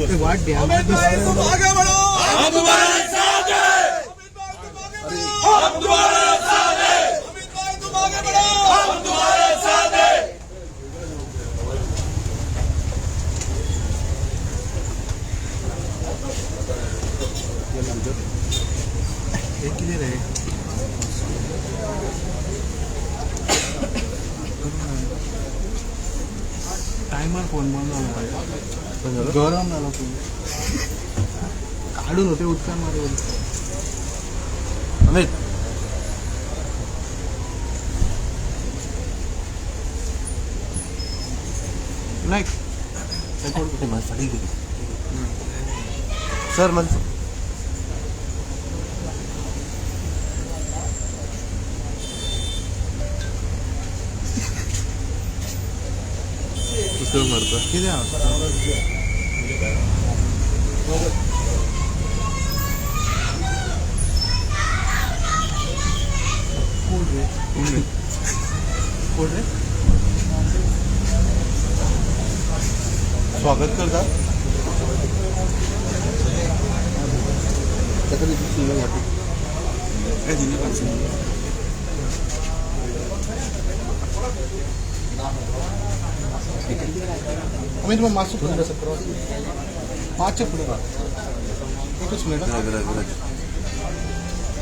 अमित भाई तुम आगे बढ़ो, हम तुम्हारे साथ हैं, अमित भाई तुम आगे बढ़ो, हम तुम्हारे साथ हैं, अमित भाई तुम आगे बढ़ो, हम तुम्हारे साथ हैं। एक कितें रे? टायमार फोन बंद जालो, गरम जालो फोन काडून होते उदकान मारून. अमित नायक. फाटी गेली सर मला. पुस्तक मारता. कितें आसा? कोण रे? कोण रे? कोण रे? स्वागत करता. ताका दिसली वाटी. काय दिली पाहिजे. अमित मग मातसो फुडें मातशें फुडें राव, एकच मिनिट.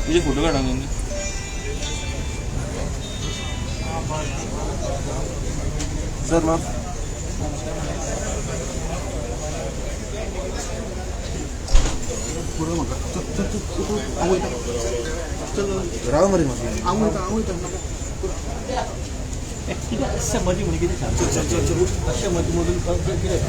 तुझे फोटो काढा न्हू. सर माफ. पुरो म्हाका. चल चल चल चल, हांव वयता, चल. राव मरे मातसो. हांव वयता, हांव वयता. कितें मदीं म्हणून कितें सांग, अशें मदीं मदून कितें?